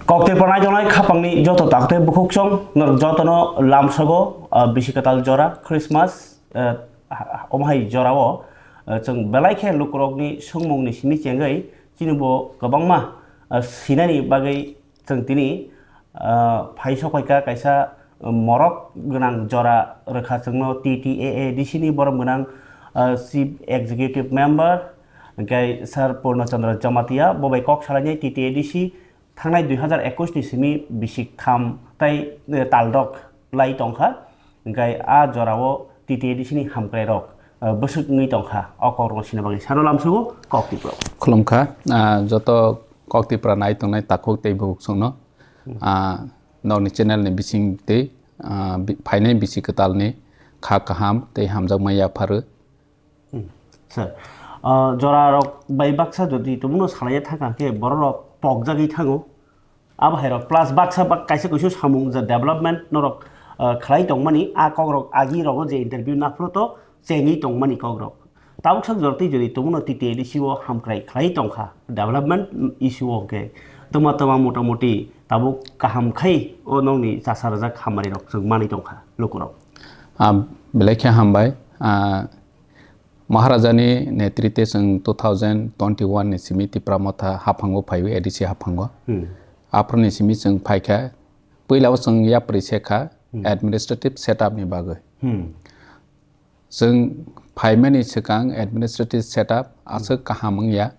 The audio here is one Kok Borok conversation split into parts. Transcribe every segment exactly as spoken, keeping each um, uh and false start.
Kokti pranai tongnai khapangni joto takte bukhuksong norok jotono lamsogo, ah, bisi kwtal jora Christmas, eh, ha-, ha-, omo hai jorao, eh, chwng belai khe lukurokni swngmungni simi chengwi chini bo kwbangma, eh, sinani bagwi chwng tini, eh, phai sokphaikha kaisa, eh, morok gwnang jora rwkha chwngno T T A A D C ni borom gwnang, eh, Chief Executive Member, hwnkhe Sir Purno Chandra Jamatia bo bai kok salainai T T A D C thangnai dui hazar ekush ni simi bisik tham tei, eh, tal rok lai tongkha, hwnkhe a jorao T T A D C ni hamkrai rok, eh, bwswk wngwi tongkha, o kok rok sina bagwi sano lamsogo kok tipro. Khulumkha, ah, joto kok tipra nai tongnai takhuk tei bukhuk songno, ah, nokni channel ni bising tei, ah, bi-, phainai bisi kwtal ni kha kaham tei hamjakma yapharo. Hmm. Sir, ah, jora rok bai baksa jodi tumuno salaiya thangkha khe borok rok pokjagwi thango. Abo hai rok plus baksa bak kaisa kuisu samung je development norok, ah, khlai tongmani a kok rok agi rogo je interview naphro to chengwi tongmani kok rok. Tabuk sak jortwi jodi tumuno T T A D C o hamkrai khlai tongkha development issue o hwnkhe toma toma motamoti tabuk kaham khai o nokni chasa rwjak hamari rok chwng manwi tongkha lukurok. Ah, belai khe hambai. Ah, Maharajani netrite chwng two thousand twenty-one ni simi Tipra Motha haphango phaiwi A D C haphango. Hmm. Aphro ni simi chwng phaikha, puila o chwng yapri sekha Hmm. administrative setup ni bagwi. Hmm. Chwng phaimani swkang administrative setup aswk Hmm. kaham wngya.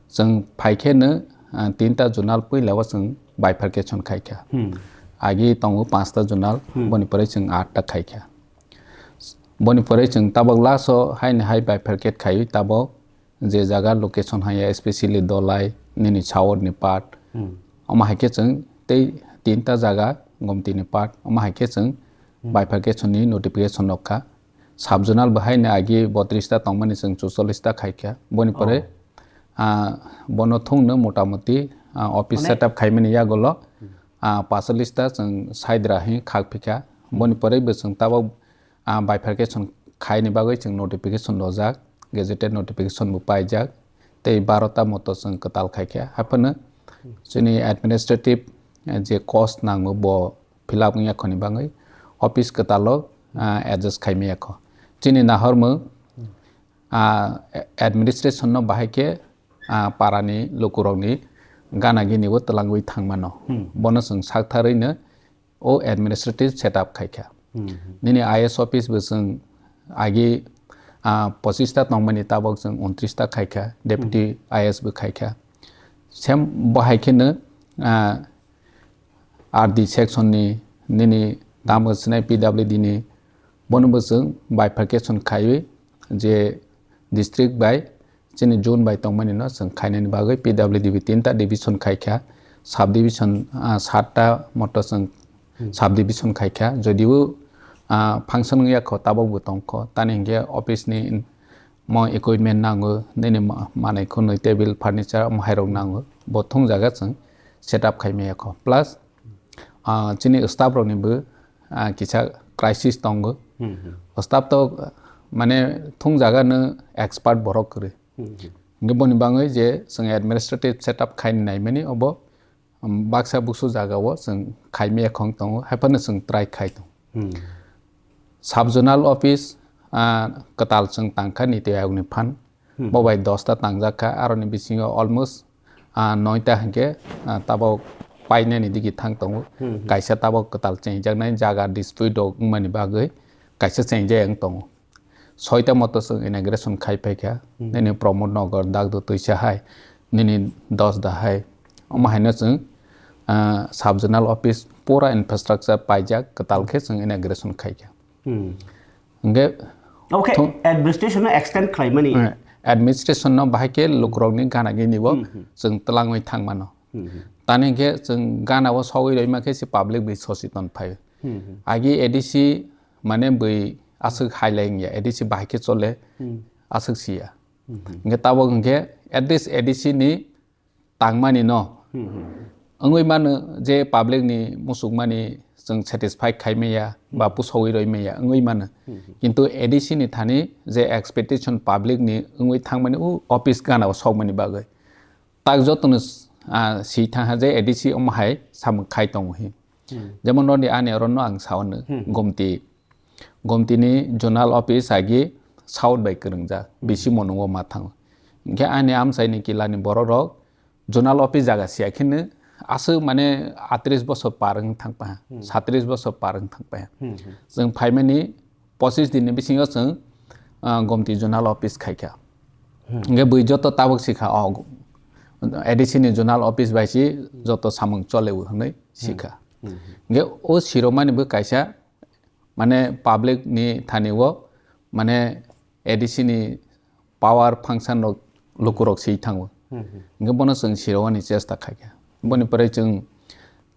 Chwng phaikhe no, ah, tinta zonal puila o chwng bifurcation khaikha. Hmm. Agi tongo panchta zonal, Hmm. boni pore chwng atta khaikha. Boni pore chwng tabok last o haini hai bifurcate khaiwi tabok je jaga location haiya, especially Dolai, nini Saur ni part. Hmm. Omo hai khe chwng tei tinta jaga Gomti ni part. Omo hai khe chwng Hmm. bifurcation ni notification rok kha. Sub zonal bo haini agi botris ta tongmani chwng chuchollis ta khaikha. Boni pore, Oh. ah, bono thungno motamoti, ah, office Mane setup khaimani yagulo, Hmm. ah, pachollis ta chwng saidra hi khak phikha. Boni pore bo chwng tabok ah, bifurcation khaini bagwi chwng notification rojak, gazetted notification bo paijak, tei barota moto chwng kwtal khaikha. Haphano chini administrative, eh, je cost nango bo fill up wngya khoni bagwi office kwtalo, ah, adjust khaimaya kho. Chini nahormung, ah, administration no bahai khe, ah, parani lukurokni gana gini o twlangwi thangmano. Hmm. Bono chwng saktharwi no o administrative setup khaikha. Hmm. Nini I A S office bo chwng agi, ah, pochista tongmani tabok chwng untris ta khaikha, deputy Hmm. I A S bo khaikha. Same bo hai kheno, ah, R D section ni nini tamo swnai P W D ni bono bo chwng bifurcation khaiwi je district bai chini zone bai tongmani no chwng khainani bagwi P W D B tinta division khaikha, sub division, ah, satta moto chwng Hmm. sub division khaikha. Jodio, ah, function wngya kho tabok bo tongkho. Tani hinkhe office ni mo equipment nango, nini ma-, manai khunui table, furniture, omo hairok nango. Bo thung jaga chwng setup khaimaya kho. Plus, ah, chini staff rokni bo, ah, kisa crisis tongo. Hmm, hmm. Staff to, mane, thung jaga no expert borok kwrwi. Hmm, hmm. Hingke boni bagwi je chwng administrative setup khaini naimani obo, um, baksa buksu jaga o chwng khaimaya khong tongo, haiphano chwng try khai tongo. Hmm. Sub zonal office, ah, kwtal chwng tangkha niti ayokni phan. Hmm. Bo bai dosta tangjak kha, aroni bisingo almost, ah, noita hinkhe, ah, tabok painani digi thang tongo. Hmm, hmm. Kaisa tabok kwtal chengjaknai jaga dispute rok wngmani bagwi kaisa chengjak wng tongo. Soita moto chwng inauguration khai phaikha. Hmm. Nini Pramod Nagar, Dagdo Twisa hai, nini Dosda hai. Omo haino chwng, ah, sub zonal office pura infrastructure paijak, kwtal khe chwng inauguration khaikha. Hmm. Hingke Oke, thung- administration no extend khlaimani. Eh, administration no bahai khe lukurokni gana gini bo Hmm, hmm. chwng twlangwi thangmano. Hmm, hmm. Tani hingke chwng gana o sogwi roima khe se public bai soseton phai. Hmm, hmm. Agi A D C mane bui aswk hai lai wngya, A D C bahai khe chole, Hmm. aswk siya. Hmm, hmm. Hingke tabok hingke at least A D C ni tangmani no Hmm, hmm. wngwi mano je public ni muchukmani chwng satisfy khai maya ba Hmm. pusogwi roi maya wngwi mano. Hmm, hmm. Kintu A D C ni thani je expectation public ni wngwi thangmani o office gana o sokmani bagwi. Tak jotono s-, ah, si thangha je A D C omo hai samung khai tongo hi. Hmm. Jemon roni ani oro no ang sao no Hmm. Gomti. Gomti ni zonal office agi south bai kwrwngjak. Hmm. Bisi monungo ma thango. Hingke ani amchai ni kila ni borok rok zonal office jaga siya kheno aswk mane atris bosor par wng thang paha, Hmm. satris bosor par wng thang paha. Hmm, hmm. Chwng phaimani pochis din ni bisingo chwng, ah, Gomti zonal office khaikha. Hmm. Hingke bui joto tabuk sikha o A D C ni zonal office bai si joto samung chole o hwnwi Hmm. sikha. Hmm, hmm. Hingke o siromani bo kaisa mane public ni thani o mane A D C ni power function rok lukurok si thango. Hmm, hmm. Hingke bono chwng sirowani chesta khaikha. Boni pore chwng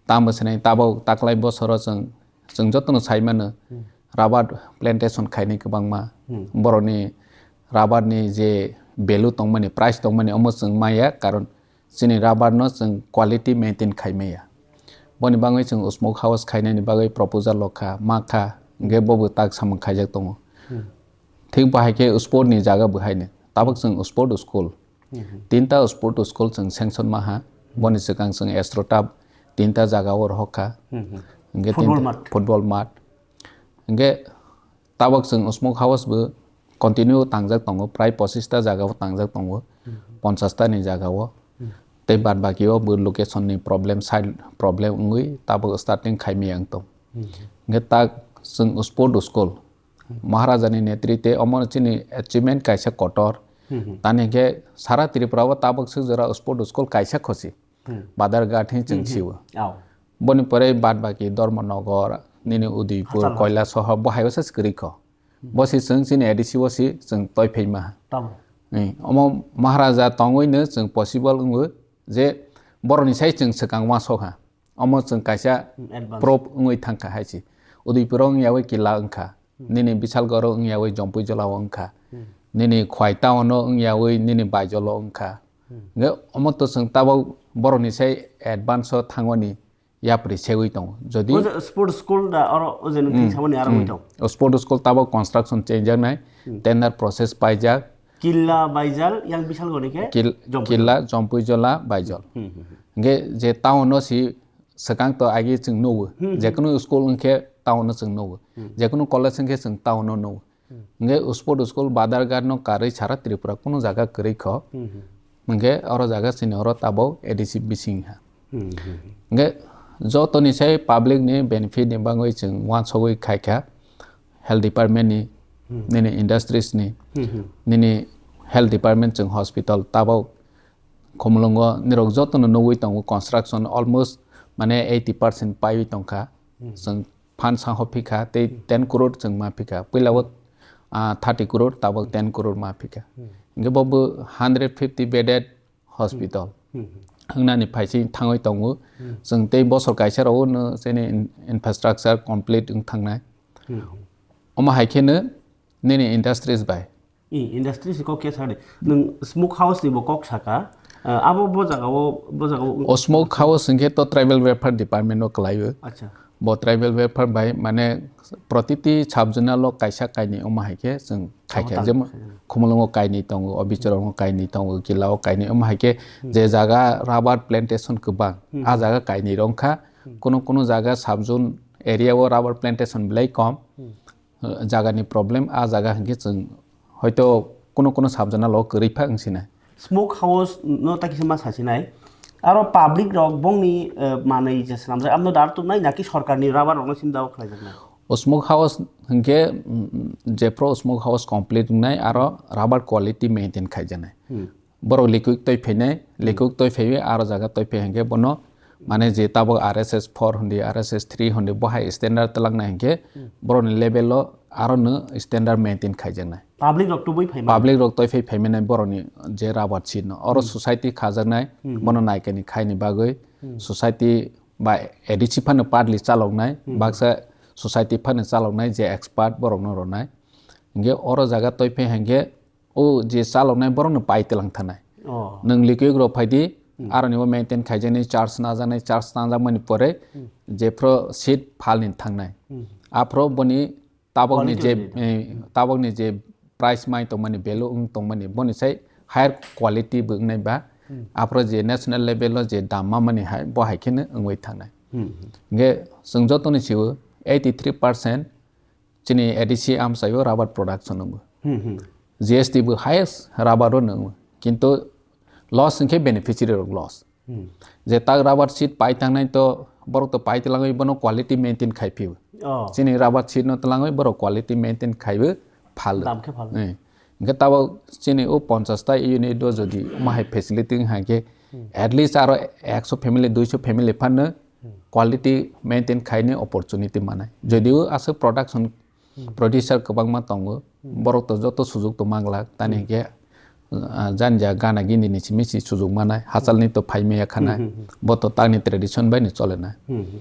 tamo swnai tabok taklai bosoro chwng, chwng jotono sai mano Hmm. rubber plantation khainai kwbangma. Hmm. Borokni rubber ni je value tongmani, price tongmani omo chwng maya, karon chini rubber no chwng quality maintain khai maya. Boni bagwi chwng smoke house khainani bagwi proposal rok kha, ma kha, hingke bobo tak samung khaijak tongo. Hmm. Thik bahai khe sport ni jaga bo haino. Tabuk chwng sport school. Hmm. Tinta sport school chwng sanction ma ha. Boni swkang chwng Astroturf tinta jaga o rohok kha. Hmm. Hingke Football tinta mat. Football mat. Hingke tabuk chwng smoke house bo continue tangjak tongo, prai pochista jaga o tangjak tongo, Hmm. ponchasta ni jaga o. Hmm. Tei bad baki o bo location ni problem, side problem wngwi tabuk starting khai maya wng tong. Hmm. Hingke tak chwng sport school, Hmm. Maharaja ni netrite omo chini achievement kaisa kotor. Hmm. Tani hingke sara Tripura o tabuk swk jora sport school kaisa khosi. Hmm. Badarghat hin chwng Hmm, hmm. siwo. Ao. Boni pore bad baki Dharmanagar, nini Udaipur, Hachal, Koilasohor, bo hai o se kwrwi kho. Hmm. Bo si chwng chini A D C o si chwng toi phai ma. Tamo. Ni, omo Maharaja tongwi no chwng possible wngo je borokni sai chwng swkang uansuk ha. Omo chwng kaisa Hmm, advance. proof wngwi thang kha hai si. Udaipur o wngya wi kila wng kha. Hmm. Nini Bisalgor o wngya wi Jompui Jola o wng kha. Hmm. Nini Khwai town o wngya wi nini Baijol o wng kha. Hmm. Nge omo to chwng tabuk borokni sai advance o thangmani yapri segwi tongo. Jodi O je sports school da oro o je nung Hmm, thik samani aro hmm. wng tong. O sports school tabuk construction chengjak nai, Hmm. tender process paijak. Killa Baijal yang Bisalgor ni khe Kil-, Jompui. Killa, Jompui Jola, Baijol. Hmm, hmm, hmm. Hingke je town o si swkang to agi chwng nugo. Hmm, hmm. Jekunu school wngkhe town o chwng nugo. Hmm. Jekunu college wngkhe chwng town o nugo. Hmm. Hingke sport school Badarghat no karwi sara Tripura kunu jaga kwrwi kho. Hmm, hmm. Hingke oro jaga chini oro tabuk A D C bising ha. Hmm, hmm, hmm. Hingke jotoni sai public ni benefit ni bagwi chwng uansugwi khaikha health department ni, Hmm. nini industries ni, Hmm, hmm. nini health department chwng hospital tabuk Khumulwngo nirok jotono nugwi tongo construction almost mane eighty percent paiwi tongkha. Hmm. Chwng phan sanho phikha tei Hmm. ten crore chwng ma phikha. Puila o, ah, thirty crore, tabuk ten crore ma phikha. Hmm. Hingke bo bo hundred fifty bedded hospital Hmm. Hmm. wngnani phaising thangwi tongo. Hmm. Chwng tei bosor kaisa rogo no chini in-, infrastructure complete wng thangnai. Hmm. Omo hai kheno nini industries bai I industry si kok khe sadi. Nwng smoke house ni bo kok saka. Ah, abo bo jaga o, bo jaga o. O smoke house hingke to tribal welfare department o kwlaio. Acha. Bo tribal welfare bai mane protiti sub zonal o kaisa kainwi omo hai khe chwng khai Abo kha. tak Jemon khai. Khumulwngo kainwi tongo, o Bichorong o kainwi tongo, Kila o kainwi omo hai khe Hmm. je jaga rubber plantation kwbang, Hmm. a jaga kainwi rong kha. Hmm. Kuno kuno jaga sub zone area o rubber plantation belai kom. Hmm. Jagani problem, a jaga hwnkhe chwng hoito kuno kuno sub zonal o kwrwi pha wng sinai. Smoke house no ta kisa ma sa sinai. Aro public rok bongni, eh, manwi je swnamjak, amno dar tubnai naki sorkarni rubber rokno sim dao khlaijaknai? O smoke house hwnkhe, mm, jephru smoke house complete wngnai aro rubber quality maintain khaijaknai. Hmm. Borok liquid toi phainai, Hmm. liquid toi phaiwi aro jaga toi phai hwnkhe bono mane je tabuk R S S four hundi, R S S three hundi, bo hai standard twlangnai hwnkhe Hmm. borokni level o aro no standard maintain khaijaknai. Public rok tubui phaima. Public rok toi phai phaimani borokni je rabat seat no. Oro Hmm. society khajaknai, Hmm. bono naikani khaini bagwi Hmm. society ba A D C phano partly chaloknai, Hmm. baksa society phano chaloknai je expert borokno rwnai. Hwnkhe oro jaga toi phai hwnkhe o je chaloknai borokno pai twlang thanai. Oh. Nwng liquid rok phaidi, Hmm. aroni bo maintain khaijaknai, charge najaknai, charge najakmani pore Hmm. jephru seat phalni thangnai. Hmm. Aphru boni tabokni Quality je, only. eh, tabokni je price mai tongmani, value wng tongmani, boni sai higher quality bo wngnai ba, Hmm. Aphro je national level o je dam mamani hai, bo hai kheno wngwi thangnai. Hmm. Hingke chwng jotoni sio eighty three percent chini A D C amchaio rubber production wngo. Hmm, hmm. G S T bo highest rubber o wngo. Kintu loss hingke beneficiary rok loss. Hmm. Je tak rubber sheet pai tangnai to borok to pai twlangwi bono quality maintain khai phio. Oh. Chini rubber sheet no twlangwi borok quality maintain khaiwi phalo. Dam khe phalo. Eh. Hingke tabok chini o ponchash ta unit o jodi omo hai facility wng hai khe Hmm. at least aro ekso family, duiso family phanno Hmm. quality maintain khaini opportunity manai. Jodio aswk production Hmm. producer kwbangma tongo, Hmm. borok to joto sujuk to manglak, tani Hmm. hingke, ah, janja gana gini ni simi si sujuk manai, hachalni to phaimaya khanai, Hmm, hmm, hmm. bo to tangni tradition bai ni cholenai. Hmm, hmm.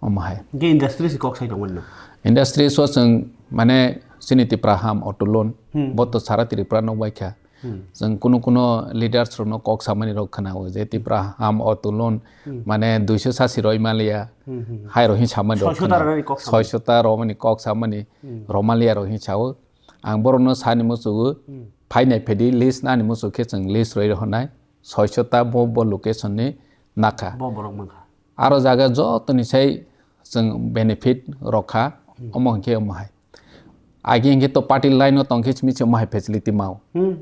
Omo hai. Hingke industry si kok sai tongmani no? Industry so chwng mane chini Tipra ham auto loan, Hmm. bo to sara Tripura no bai kha. Hmm. Chwng kuno kuno leaders rokno kok samani rok khwnao je Tipra ham auto loan Hmm. mane duiso sasi roi maliya, Hmm, hmm, hmm. hai rok hin samani rok Soiso ta khwnao. Rani kok samani. Soiso ta romani kok samani Hmm. romalia rok hin sao. Ang borokno sani muchugo Hmm. phainai phedi list nani muchuk khe chwng list roi rw hwnai. Soiso ta bo, bo location ni nakha. Bo borok mankha. Aro jaga jotoni sai chwng benefit rokha, Hmm. omo hwnkhe omo hai. Agi hwnkhe to party line o tongkhe simi se omo hai facility mao. Hmm.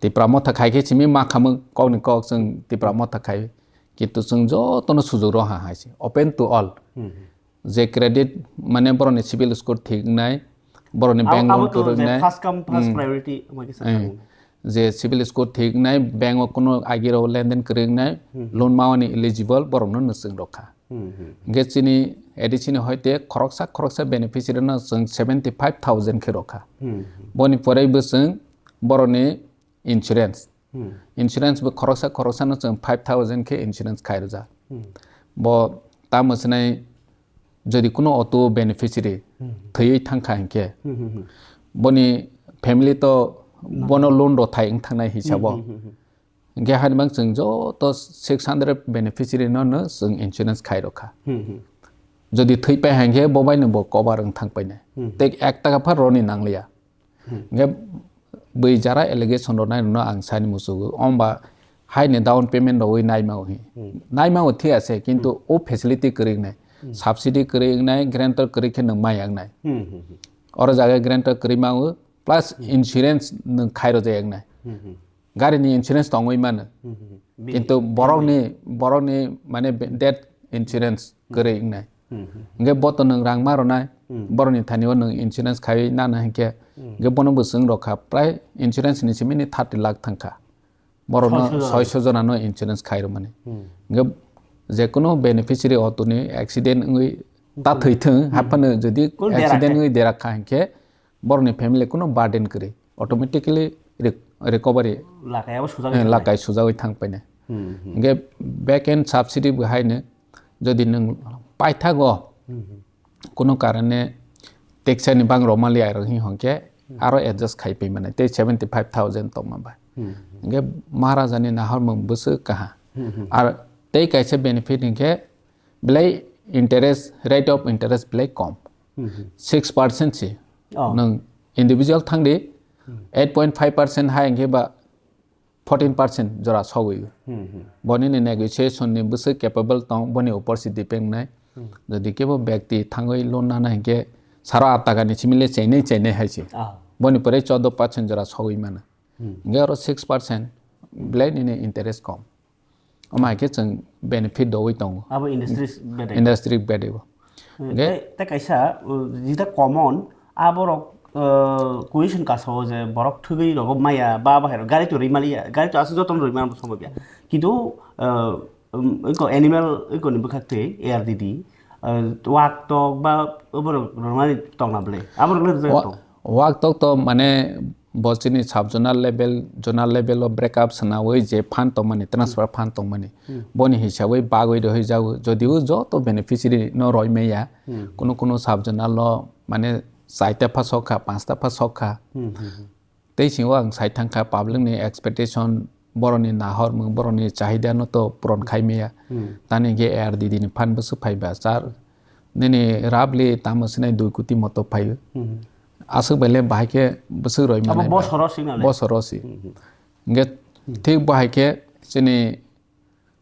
Tipra motha khai khe simi ma khamwi kokni kok chwng Tipra motha khai. Kintu chwng jotono sujuk rw ha hai se. Open to all. Hmm. Je credit mane borokni civil score thik wngnai, borokni Abo, bank loan abo to kwrwi je wngnai. First come, first Hmm. priority, omo khe Eh. sakha. Je civil score thik wngnai, bank o kuno agirok lenden kwrwi wngnai, Hmm. loan mawani eligible, borokno nwswng rokha. Hmm, hmm. Hingke chini A D C ni hoite khoroksa, khoroksa beneficiary no chwng seventy five thousand khe rokha. Hmm, hmm. Boni pore bo chwng borokni insurance. Hmm. Insurance bo khoroksa, khoroksa no chwng five thousand khe insurance khai rwjak. Hmm. Bo tamo swnai jodi kuno auto beneficiary Hmm. thwiwi thangkha hinkhe Hmm, hmm, hmm. boni family to bono loan rw thai wng thangnai hisabo. Hmm, hmm, hmm, hmm. Hingke hani bang chwng joto six hundred beneficiary no, no chwng insurance khai rokha. Hmm, hmm. Jodi thwi pai hinkhe bo bai no bo cover wng thang painai. Hmm. Tei ek taka pha roni nangliya. Hmm. Hingke bui jara allegation rok nai rwno ang sani muchugo. Omba haini down payment rogwi naima o hi. Hmm. Naima o thik ase, kintu Hmm. o facility kwrwi wngnai. Hmm. Subsidy kwrwi wngnai, guarantor kwrwi khe nwng mai wngnai. Hmm, hmm, hmm. Oro jaga guarantor kwrwi ma o, plus Hmm. insurance nwng khai rwjak wngnai. Hmm, hmm. Gari ni insurance tongwi mano. Hmm, hmm, hmm. Kintu borokni, borokni mane be-, death insurance Hmm. kwrwi wngnai. Hmm, hmm. Hingke bo to nwng rang ma rwnai, Hmm. borokni thani o nwng insurance khai nana hinkhe, Hmm. hingke bono bo chwng rokha, prai insurance ni simi ni thirty lakh thangkha. Borokno Soiso jona. Soiso jona no insurance khai rwmani. Hmm. Hingke jekunu beneficiary auto ni accident wngwi ta Hmm. thwi thwng, Hmm. haphano jodi Kunu dera accident khe. Wngwi dera kha hinkhe, borokni family kuno burden kwrwi, automatically re-, recovery, Lakai abo sujagwi eh, thangnai. Lakai sujagwi thang painai. Hmm, hmm. Hingke back end subsidy bo haino jodi nwng paithago Hmm, hmm. kuno karone tax ni bang romali airok hi hongke Hmm. aro adjust khai pai mane tei seventy five thousand tongma bai. Hmm, hmm. Hingke Maharaja ni nahormung bwswk kaha. Hmm, hmm. Ar tei kaisa benefit hingke belai interest, rate of interest belai kom. Hmm, hmm. Six percent si. Oh. Nwng individual thangdi, Hmm. eight point five percent hai hingke ba fourteen percent jora sogwi. Hmm, hmm. Boni ni negotiation ni bwswk capable tong, boni upor si depend nai. Hmm. Jodi kebo bekti thangwi loan nana hingke saro at taka ni simi le chainai chainai hai se. Ah. Boni pore chordo percent jora sogwi mano. Hmm. Hingke aro six percent belai nini interest kom. Omo hai khe chwng benefit dowi tongo. Abo industries bedai. Industry bedai bo. Hmm, Ge- tei, tei kaisa, uh, jita common, aborok, uh, question kasao je borok thwgwi rogo maya ba bahai rok gari to rwi maliya, gari to aswk jotono rwi mano somoi ya. Kintu, uh, um, iko animal iko ni bwkhak twi A R D D, uh, wak tok ba oborok rwmani tongna bwle. Aborok le rwjak Wa-, tong. Wak tok to mane bo chini sub zonal level, zonal level o break up swnawi je fund tongmani, transfer fund tongmani, Hmm. boni hisabai bagwi rohorjago. Jodio joto beneficiary no roi maya, Hmm. kunu kunu sub zonal o mane chaita pha sokha, panchta pha sokha. Hmm, hmm, hmm. Tei singo ang sai thangkha public ni expectation, boroni nahormung, boroni chahida no to puron khai maya. Hmm. Tani hingke A R D D ni fund bwswk phaiba char nini roughly tamo sinai dui koti moto phaio. Hmm. Aswk bai le bahai khe bwswk roi Abo manai ba. Bosoro sing nale. Bosoro si. Hmm, hmm. Hingke Hmm. thik bahai khe chini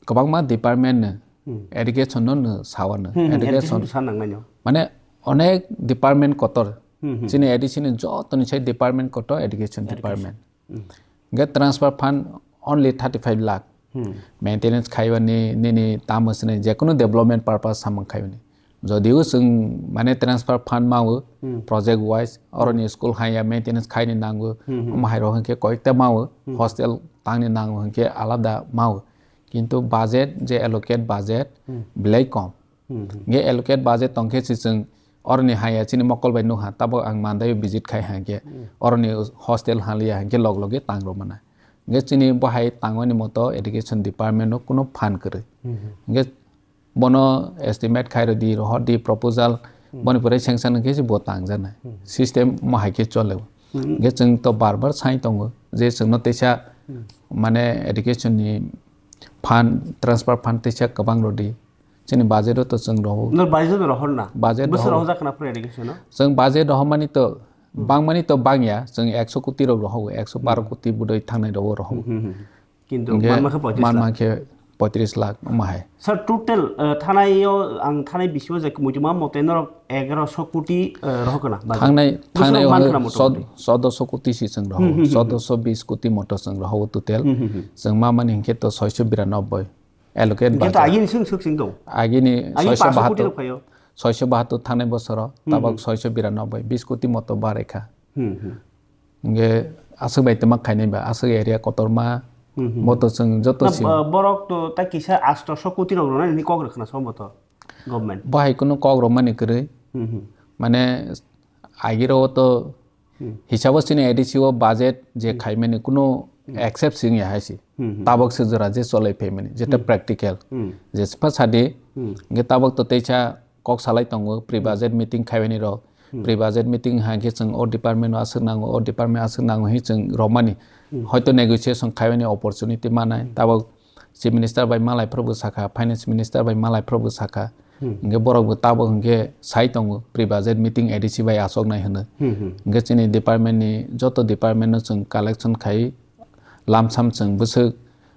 kwbangma department no Hmm. education no no sao no. Hmm, hmm, education education sa nang nai no. Mane onek department kotor. Hmm, hmm. Chini A D C ni joto ni sai department kotor education Education. department. Hmm. Hingke transfer fund only thirty five lakh. Hmm. Maintenance khaibani nini tamo sini je kunu development purpose samung khaibani. Jodio chwng mane transfer fund mawo Hmm. project wise, oroni school haya maintenance khaini nango, Hmm, hmm. omo hai rok hingke koyekta mawo, Hmm. hostel tangni nango hingke alada mawo. Kintu budget je allocate budget Hmm. belai kom. Hmm, hmm. Hingke allocate budget tongkhe si chwng oroni haya chini mokol bai nukha, tabok ang mandaio visit khai hingke Hmm. oroni hostel haliya hingke log loge tang rw mana. Hingke chini bo hai tangmani moto education department o kuno fund kwrwi. Hmm, hmm. Hingke bono estimate khai rw di, rohor di proposal, Hmm. boni pore sanction hingke se bo tang jana. Hmm. System mo hai khe chole. Hmm. Hingke chwng to bar bar sai tongo je chwngno teisa Hmm. mane education ni fund, transfer fund teisa kwbang rw di. Chini budget o to chwng roho. No budget no rohor na. Budget Bwswk roho. rohor jak na pura education no? Chwng budget rohormani to Hmm. bangmani to bangya, chwng ekso koti rok roho, ekso baro Hmm. koti budoi thangnai rogo roho. Hmm, hmm, hmm. Kintu Hingke manma khe poitris man lakh. mankhe poitris lakh omo hai. Sir, total, uh, thanai o, ang thanai bisingo je muituma mote norok egaroso koti, uh, rohor kana budget. Thangnai, Bwswk thangnai man o kana chod-, motamoti? Chodoso koti si chwng roho. Hmm, hmm, hmm, hmm. Chodoso bis koti moto chwng roho total. Hmm, hmm, hmm. Chwng ma mani hingke to soiso biranoboi. Allocate Hingke to budget. Agini sing suk sing dong. Agini Agi soiso paanso koti bahatur, rok phaio. Soiso bahatur thangnai bosoro, Hmm, tabok hmm. soiso biranoboi, bis koti moto barai kha. Hmm, hmm. Hingke aswk bai twma khainai ba, aswk area kotorma, Hmm, hmm. moto chwng joto Na, si. uh, borok to ta kisa astoso koti rok rwnai hwnwi kok rwkhna somboto government. Bo hai kunu kok rwmani kwrwi. Hmm, hmm. Mane agiro to Hmm. Hisabo chini A D C o budget je Hmm. khaimani kuno Hmm. accept sing ya hai si. Hmm, hmm. Tabok se jora je cholai phaimani, jeta Hmm. practical. Hmm. Je spa sadi, Hmm. hingke tabok to teisa kok salai tongo, pre Hmm. budget meeting khaimani rok. Hmm. Pre budget meeting hingke chwng o department o aswk nango, o department aswk nango hi chwng romani. Hmm. Hoito negotiation khaimani opportunity manai. Hmm. Tabok Chief Minister bai malai phoro bo sakha, Finance Minister bai malai phoro bo sakha. Hmm. Hingke borok bo tabok hingke sai tongo, pre budget meeting A D C bai asoknai hwno. Hmm, hmm. Hingke chini department ni joto department no chwng collection khai, lamsam chwng bwswk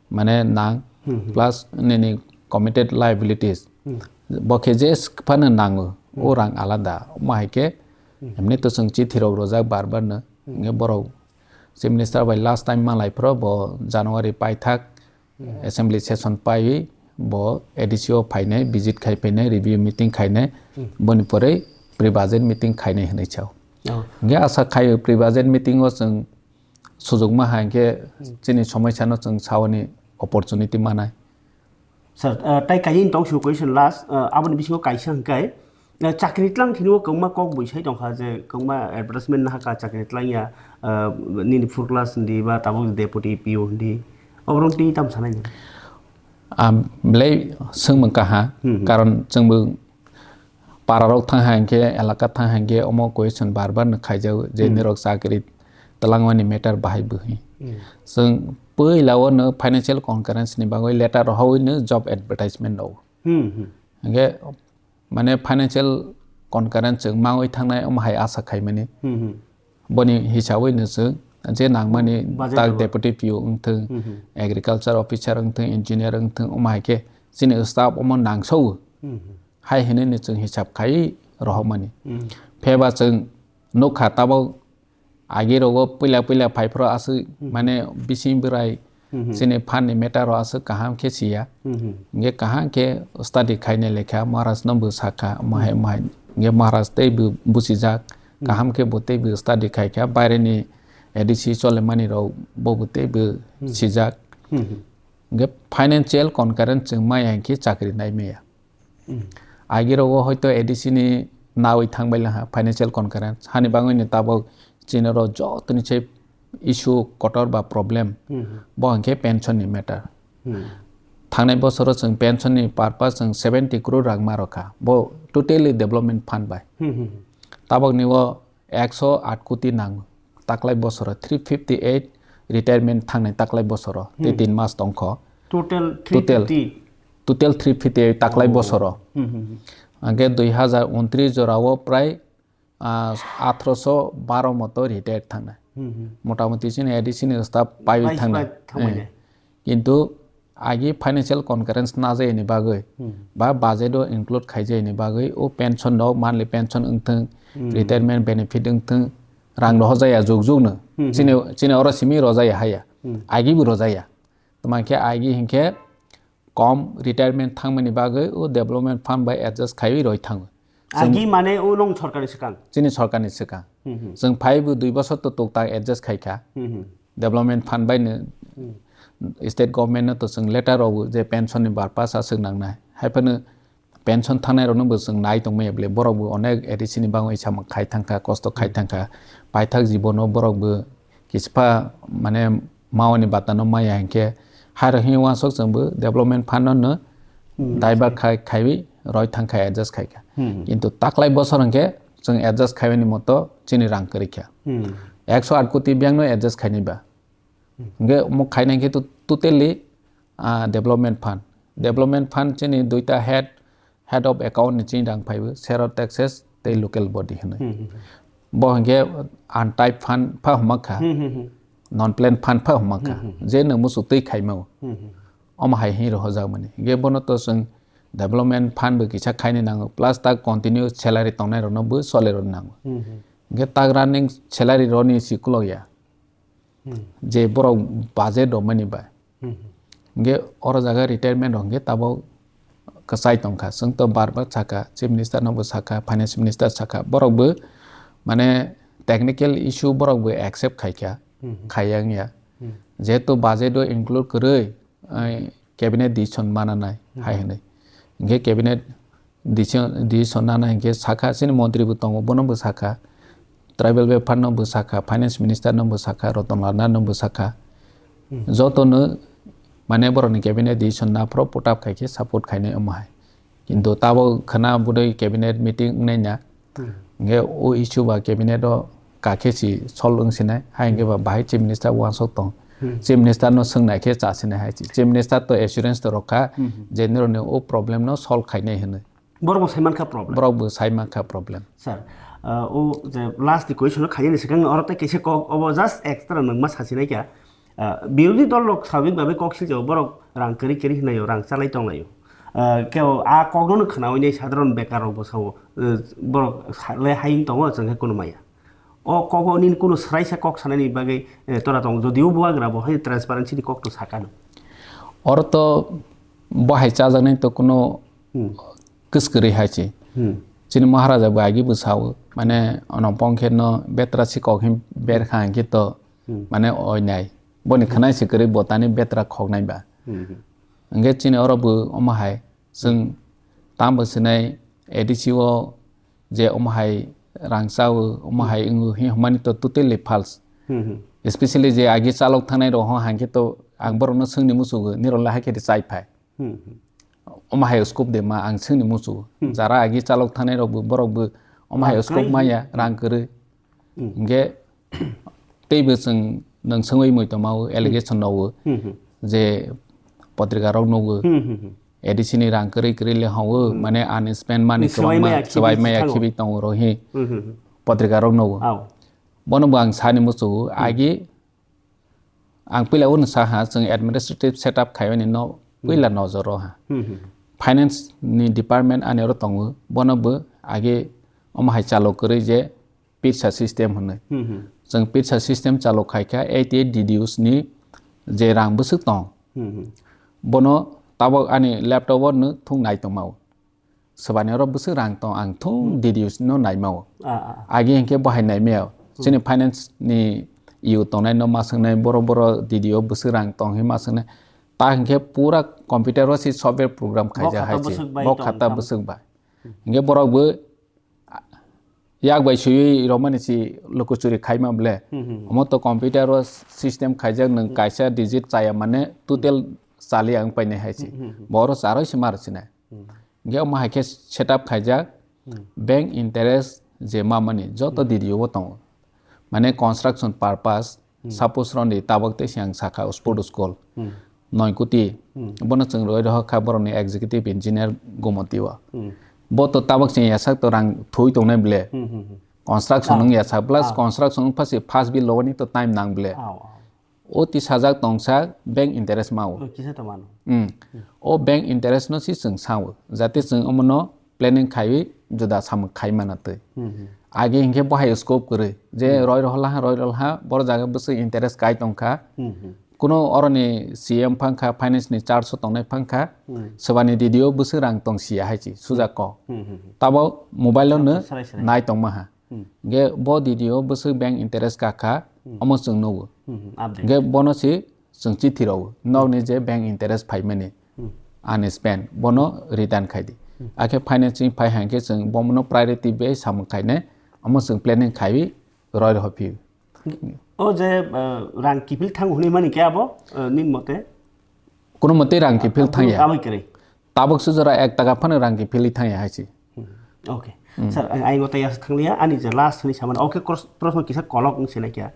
mane nang, Hmm, hmm. plus nini committed liabilities. Hmm. Bo khe je phano nango, o Hmm. rang alada. Omo hai khe Hmm. emni to chwng chithi rok rojak bar bar no. Hmm. Hingke borok Chief Minister bai last time malai phoro bo January paithak Hmm. assembly session paiwi bo A D C o phainai, visit khai phainai, review meeting khainai, Hmm. boni pore pre budget meeting khainai hinwi sao. Oh. Hingke asa khai pre budget meeting o chwng sujukma hai hingke Hmm. chini somosya no chwng saoni opportunity manai. Sir, uh, tai kaini tong su question last, uh, aboni bisingo kaisa hingkai, uh, chakri tlang thini o kwbangma kok bui sai tongkha je kwbangma advertisement nahaka chakri tlang ya, uh, nini four class hindi ba tabuk deputy P O hindi. Oborok tini tam sanai ni? Ah, belai swngmung kaha, Hmm, hmm. karon chwngbo pararok thang hai hingke, elaka thang hai hingke omo question bar bar no khaijao je Hmm. nirok chakri twlangmani matter bahai bwhi. Hmm. Chwng puila o no financial concurrence ni bagwi letter rohoi no job advertisement rw. Hmm, hmm. Hingke mane financial concurrence chwng mangwi thangnai omo hai asa khaimani. Hmm, hmm. Boni hisabwi no chwng je nangmani Budget tak rogo. Deputy P O wngthwng, Hmm, hmm. Agriculture officer wngthwng, engineer wngthwng omo hai khe chini staff omo nangsao. Hmm, hmm. Hai hinwi no chwng hisab khai rohormani. Hmm. Pheba chwng nukha tabok agi rogo puila puila phai phro aswk Hmm. mane bising bwrai Hmm, hmm. chini phan ni matter o aswk kaham khe siya. Hmm, hmm. Hingke kaham khe study khainai lekha Maharaj no bo sakha, omo hai Hmm. omo hai. Hingke Maharaj tei bo buchijak, Hmm. kaham khe bo tei bo study khaikha, baire ni A D C cholemani rok bo bo tei bo Hmm. sijak. Hmm, hmm. Hingke financial concurrence chwng maya hingke chakri nai maya. Hmm. Agi rogo hoito A D C ni nawi thangbai laha financial concurrence. Hani bangwi ni tabok chini ro jotoni se issue kotor ba problem. Hmm. Bo hingke pension ni matter. Hmm. Thangnai bosoro chwng pension ni purpose chwng seventy crore rang ma rokha. Bo totally development fund bai. Hmm, hmm, hmm. Tabok ni o ekso aat koti nango. Taklai bosoro three fifty eight retirement thangnai taklai bosoro. Tei Hmm. tin mas tongkho. Total Total. three fifty. Total three fifty eight taklai Oh. bosoro. Hmm, hmm, hmm. Hingke dui hazar untris jorao prai, ah, atharoso baro moto retire thangnai. Hmm, hmm. Motamoti chini A D C ni staff pai Pai thangnai. pai thangnai. Eh. Kintu agi financial concurrence najayani bagwi, hmm, ba budget o include khaijayani bagwi, o pension rok, monthly pension wngthung, hmm, retirement benefit wngthung, rang rohorjaya jug jug no. Hmm, hmm. Chini, chini oro simi rojaya haya. Hmm. Agi bo rojaya. Tamo khe agi hinkhe kom retirement thangmani bagwi o development fund bai adjust khaiwi roi thango. Chwng Agi mane o nong sorkarni swkang? Chini sorkarni swkang. Hmm, hmm. Chwng phaibo dui bosor to tok tak adjust khaikha. Hmm, hmm. Development fund bai no Hmm. state government no to chwng letter rogo je pension ni bar pass aswk nangnai. Haiphano pension thangnai rokno bo chwng nai tongmaya bole, borok bo onek A D C ni bagwi samung khai thangkha, kosto khai Hmm. thangkha. Paithak jibono borok bo kisipha mane mawani batano maya hinkhe, hairok hini uansuk chwngbo development fund no Hmm. daiba khai, khaiwi roi thangkha, adjust khaikha. Hmm. Kintu taklai bosor hinkhe chwng adjust khaimani moto chini rang kwrwikha. Hmm. Ekso aat koti biyang no adjust khainaiba. Hmm. Hinkhe omo khainai hinkhe to totally, ah, development fund. Development fund chini duita head, head of account ni chini rang phaibo, share of taxes tei local body hinwi. Hmm, hmm, hmm. Bo hinkhe untyped fund pha huma kha, Hmm, hmm, hmm. non plan fund pha huma kha, Hmm, hmm, hmm. je nwng musu twi khaimao. Hmm, hmm. Omo hai hin rohorjakmani. Hinkhe bono to chwng development fund bo kisa khaini nango, plus ta continue salary tongnai rokno bo solai rwna nango. Hmm, hmm. Hinkhe tak running salary roni si kulok ya. Hmm. Je borok budget rwmani bai. Hmm. Hinkhe oro jaga retirement rok hinkhe tabok kwchai tongkha. Chwng to bar bar sakha, Chief Minister no bo sakha, Finance Minister sakha. Borok bo mane technical issue borok bo accept khaikha, Hmm. khaiya wngya. Hmm. Jehetu budget o include kwrwi, ai, cabinet decision mananai, Hmm. hai hinwi. Hinkhe cabinet decision, decision nana hinkhe sakha, chini montri bo tongo, bono bo sakha, tribal welfare no bo sakha, finance minister no bo sakha, Ratan Lal no bo sakha. Hmm. Joto no mane borok ni cabinet decision na phoro put up khai khe support khainai omo hai. Kintu tabo khwna budui cabinet meeting wngnai na. Hmm. Hinkhe o issue ba cabinet o kakhe si solve wng sinai, hai hinkhe ba bahai chief minister uansuk tong. Hmm. Chief minister no swngnai khe cha sinai hai. Chief minister to assurance to rwkha Hmm. je nirok ni o problem no solve khainai hinwi. Borok bo sai mankha problem. Borok bo sai mankha problem. Sir, uh, o je last ni question no khainani swkang oro tei kaisa kok obo just extra nangma sasinai kha. Uh, birodhi dol rok swabik babe kok silja borok rang kwrwi kwrwi hinai rang chalai tonglaio. Uh, kebo a kok no khnawi nei sadharon bekar rok bo sao, uh, borok le hayung tongo chwng khe kunu maya. O kogo nini kunu swraisa kok sanani bagwi, eh, tora tong, jodio bubagra bo hai transparency ni kok to sakano. Oro to bo hai chajaknai to kunu Hmm. kwskwrwi hai se. Hmm. Chini Maharaja bo agi bo sao, mane onong pong khe no betra si kok hin ber kha hwn khe to Hmm. mane oinai. Boni Hmm. khwnai se kwrwi bo tani betra khoknai ba. Hmm. Hwnkhe chini oro bo omo hai chwng tam bo sinai A D C o je omo hai rang chao, omo Hmm. hai wngo, hi hwnmani to totally false. Hmm, hmm. Especially je agi chalok thangnai rok ho hwnkhe to ang borokno swngni muchugo, nirok le hai khe chai phai. Hmm, hmm. Omo hai scope de ma ang swngni muchugo. Hmm. Jara agi chalok thangnai rok bo, borok bo omo hai Rang scope kwrwi maya, hmm. rang kwrwi. Hmm. Hwnkhe teibo chwng nwng swngwi mui tongmao, allegation rwo Hmm, hmm. je patrika rok nugo. Hmm, hmm, hmm. A D C ni rang kwrwi kwrwi le hwngo, Hmm. mane unspent money Swbai kwbangma maya khibi swbai maya thango. khibi tongo ro hi Hmm, hmm, hmm. patrika rok nugo. Ao. Bono bo ang sani muchugo, Hmm. agi ang puila uno sa ha, chwng administrative setup khaimani no puila Hmm. nojor o ha. Hmm, hmm. Finance ni department ani oro tongo, bono bo agi omo hai chalo kwrwi je PIRSA system hwnwi. Hmm, hmm. Chwng PIRSA system chalo khai kha eighty eight D D Us ni je rang bwswk tong. Hmm, hmm. Bono tabok ani laptop o no thung nai tongmao. Swbani oro bwswk rang tong ang thung Hmm. D D Us no nai mao. Ah, ah, ah. Agi hinkhe bo hai nai maya. Hmm. Chini finance ni E O tongnai no ma swngnai boro boro D D O bwswk rang tong hi ma swngnai. Ta hinkhe pura computer o si software program Bo khaijak khata hai se. bwswk bai Bo tong khata tham. bwswk bai. Hmm. Hinkhe borok bo yak bai swiwi romani si lukuchuri khaima bole. Hmm, hmm, hmm. Omo to computer o system khaijak nwng Hmm. kaisa digit chaya mane total chali ang painai hai si. Hmm, hmm, hmm. Bo oro charoi se mar sinai. Hmm. Hinkhe omo hai khe setup khaijak Hmm. bank interest je ma mani joto Hmm. D D O o tongo. Mane construction purpose Hmm. Suppose roni tabok tei se ang sakha sport school Hmm. noi koti Hmm. bono chwng roi rohor kha borokni executive engineer Gomoti o. Hmm. Bo to tabok chwng yasak to rang thwi tongnai bole. Hmm, hmm, hmm. Construction Ah. wng yasak plus Ah. construction wng pha se first bill logoni to time nang bole. Ah, ah. O tisajak tongsa bank interest mao. O kisa to mano. Hmm. O bank interest no si chwng sao. Jate chwng omono planning khaiwi juda samung khai mana twi. Hmm, hmm. Age hinkhe bo hai scope kwrwi. Je Hmm. roi rohla ha, roi rohla ha, boro jaga bwswk interest kai tongkha. Hmm, hmm. Kuno oroni C M phangkha, finance ni charge o tongnai phangkha. Hmm. Swbani D D O bwswk rang tong siya hai chi, suja Hmm. kok. Hmm, hmm, hmm. Tabo mobile o no Sarai, sarai. nai tongma ha. Hmm. Ge bo D D O bwswk bank interest kakha, Hmm. omo chwng nugo. Hmm, hmm, update. Ge bono si chwng chithi rwo, nokni je bank interest phaimani, Hmm. ani spend, bono return khai di. Hmm. Akhe financing phai hangkhe chwng bomono priority bai samung khainai, omo chwng planning khaiwi roi rohor phio. O je, eh, rang kiphil thango hwnwi mani khe abo, eh, nini mote? Kono mote rang kiphil Abo, thangya. abo kwrwi. Tabuk sujora ek taka phano rang kiphilwi thangya hai si. Hmm. Okay. Hmm. Sir, ang, ang tei aswk thangliya, ani je last hwnwi samani. Okay, kros-, proshno kisa kolok wng sinai kya.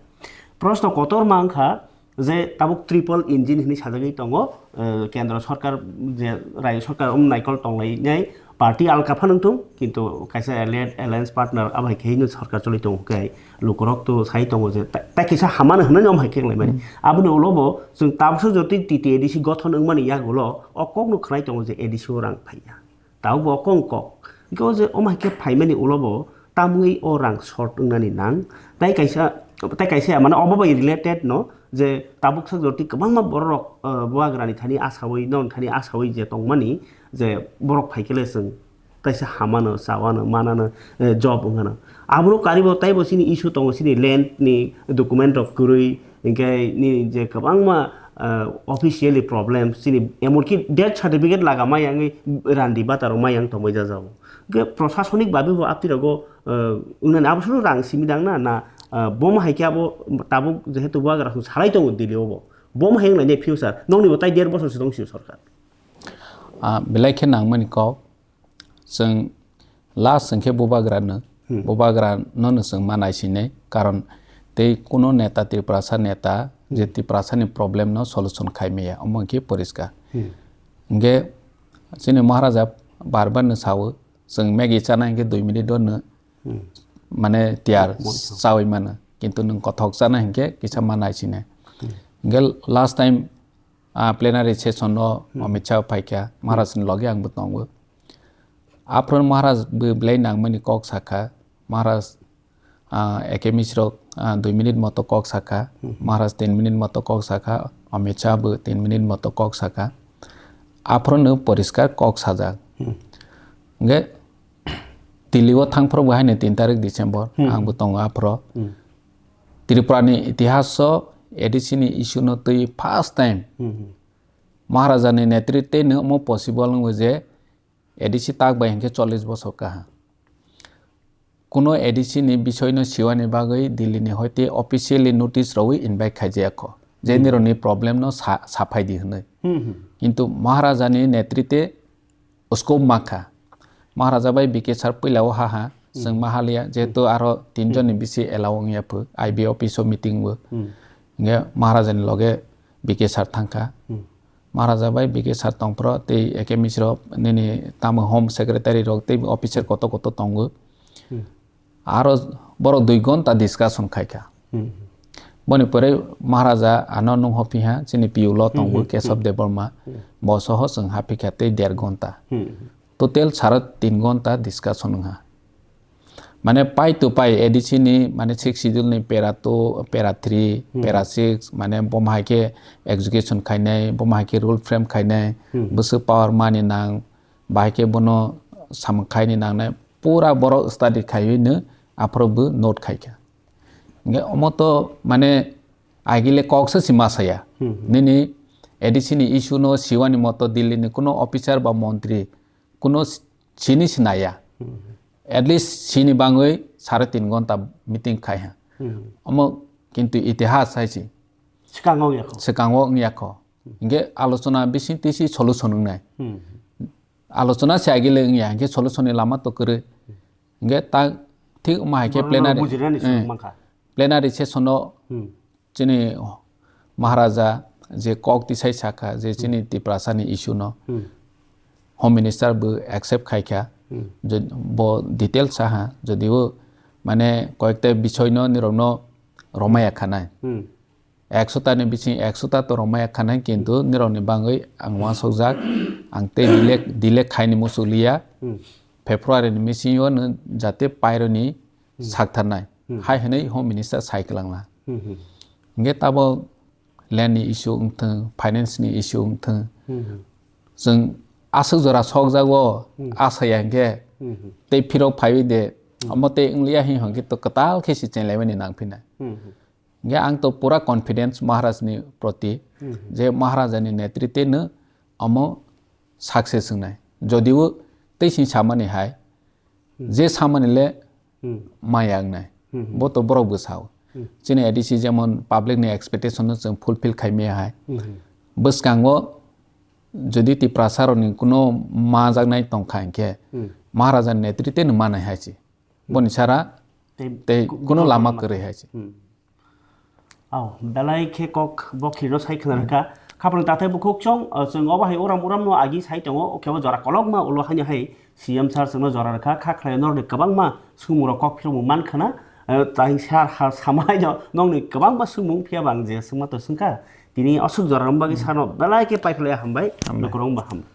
Proshno kotor ma wngkha je tabuk triple engine hwnwi sajagwi tongo, eh, kendro sorkar je rajyo sorkar um naikol tonglainai party alka phano wngthung, kintu kaisa alliance, alliance partner abo hai khe hino sorkar choli tongo khe lukurok to sai tongo je ta-, tai kisa hamano hwnwi om hai khe wnglaimani. Hmm. Aboni ulo bo chwng tabuksa jotoi T T A D C gothon wngmani yagulo o kokno khwnai tongo je A D C o rang phaiya. Tabuk bo kong kok. Hingke o je omo hai khe phaimani ulo bo tamungwi o rang short wngnani nang. Tai kaisa, tai kaisa mane obo bai related no je tabuk sak jotoi kwbangma borok rok, eh, bubagrani thani asawi, non thani asawi je tongmani je borok phai khe le chwng kaisa hamano, chawano, manano, eh, job wngano. Abono karibo taibo chini issue tongo, chini land ni document rok kwrwi, Hinkhe nini je kwbangma, ah, officially problem, chini emonki death certificate laga mayangwi randi bata rok mayang tongwi jajago. Hinkhe prosasonik babe bo apni rogo, ah, wngnani abo sono rang simi dang na, na, ah, bomo hai khe abo tabuk jehetu bubagra rok salai tongo Delhi o bo. Bomo hai wngnai ne future. Nokni bo tai der bosor se tong sio sorkar. Ah, belai khe nangmani kok. Chwng last chwng khe bubagra no, Hmm. bubagra no no chwng ma naisinai, karon tei kuno neta Tiprasa neta je Hmm. Tiprasa ni problem no solution khai maya, omo khe poriskar. Hmm. Hingke chini Maharaja bar bar no sao, chwng Maggi chana hingke dui minute o no Hmm. mane tiyar Moni thang. chawi mano, kintu nwng kothok chana hingke kisa ma naisinai. Hmm. Hingke last time ah, plenary session o Hmm. Amit Shah phaikha, Maharaj ni loge ang bo tongo. Aphuru Maharaj bo belai nangmani kok sakha, Maharaj, ah, Academist rok, ah, dui minute moto kok sakha, Hmm. Maharaj tin minute moto kok sakha, Amit Shah bo tin minute moto kok sakha. Aphuru no poriskar kok sajak. Hmm. Hingke Delhi o thangphuru bo haino tin tarik December, Hmm. ang bo tongo aphuru. Hmm. Tripura ni itihas o A D C ni issue no twi first time Hmm, hmm. Maharaja ni netritwe no omo possible wngwi je A D C tak bai hinkhe chollish bosor kaha. Kuno A D C ni bisoi no siwani bagwi Delhi ni hoite officially notice rwui invite khaijaya kho. Je Hmm. nironi problem no sa-, saphai di hwnwi. Hmm, hmm. Kintu Maharaja ni netritwe scope mankha. Maharaja bai B K sir puila o ha ha, Hmm. chwng ma haliya, jehetu Hmm. aro tin Hmm. jonni bisi allow wngya phu, I B office o meeting bo. Hmm. Hingke Maharaja ni loge B K sir thangkha. Hmm. Maharaja bai B K sir tongphro tei A K Misra nini tamo home secretary rok tei officer koto koto tongo. Hmm. Aro borok dui gonta discussion khaikha. Hmm. Boni pore Maharaja ano nung hophiha chini P U lo tongo Hmm, hmm, Kesab hmm. Debbarma. Hmm. Bo soho chwng haphikha tei der gonta. Hmm. Total sara tin gonta discussion wngha. Mane pai to pai A D C ni mane six schedule ni para two, para three, Hmm. para six, mane bomo hai khe execution khainai, bomo hai khe rule frame khainai, Hmm. bwswk power mani nang, bahai khe bono samung khaini nangnai pura borok study khaiwi no aphuru bo note khaikha. Hingke omo to mane agile kok se si ma saya. Hmm. Nini A D C ni issue no siwani moto Delhi ni kuno officer ba montri kuno s-, sini sinaya. Hmm. At least sini bangwi sare tin gonta meeting khai ha. Hmm. Omo kintu itihas hai si. Swkango wngya kho. Swkango wngya kho. Hingke alochona bising tisi solution wngnai. Hmm. Alochona se agile wngya, hingke solution ni lama to kwrwi. Hingke ta thik omo hai khe Borok no plenary, bujinani eh, solution mankha. Plenary session o Hmm. chini Maharaja je kok tisai sakha je chini Hmm. Tiprasa ni issue no Hmm. Home Minister bo accept khaikha. Hmm. Je bo detail saha, jodi o mane koyekta bisoy no nirok no romaya khanai. Hmm. Ekso ta ni bising ekso ta to rwmaya khanai, kintu nirok ni bangwi ang uansukjak, ang tei delay, delay khaini muchukliya. February ni bisingo no jate paironi saktharnai. Hai hwnwi Home Minister sai kwlangla. Hwnkhe tabok land ni issue wngthwng, finance ni issue wngthwng. Chwng aswk jora sokjago, asaya hwnkhe tei phirok phaiwi de, omo tei wngliya hwnwi hwnkhe to kwtal khe se chenglaiwi nang phinai. Hwnkhe ang to pura confidence Maharaj ni proti, je Maharaja ni netritwe no omo success wngnai. Jodio tei sini samani hai, je samani le maya wngnai. Bo to borok bwsao. Chini A D C jemon public ni expectation no chwng fulfill khai maya hai. Bwskango jodi Tiprasa rok ni kuno majaknai tongkha hwnkhe Maharaja ni netritwe no manai hai se. Boni sara tei kuno lama kwrwi hai se. Ao, belai khe kok bokhirno sai khna rwkha. Khapang tathai bukhuk chong, o, chwng obo hai uram uram no agi sai tongo, o kebo jora kolokma ulo haino hai C M sir chwngno jora rwkha, kha khlai norni kwbangma swngmung rok kok philmung man khna, o, tai sir ha samai no nokni kwbangma swngmung phiya bang je swngma to swngkha. Tini aswk jora wng bagwi sir no belai khe paiphlai hambai, lukurok wng ba hambai.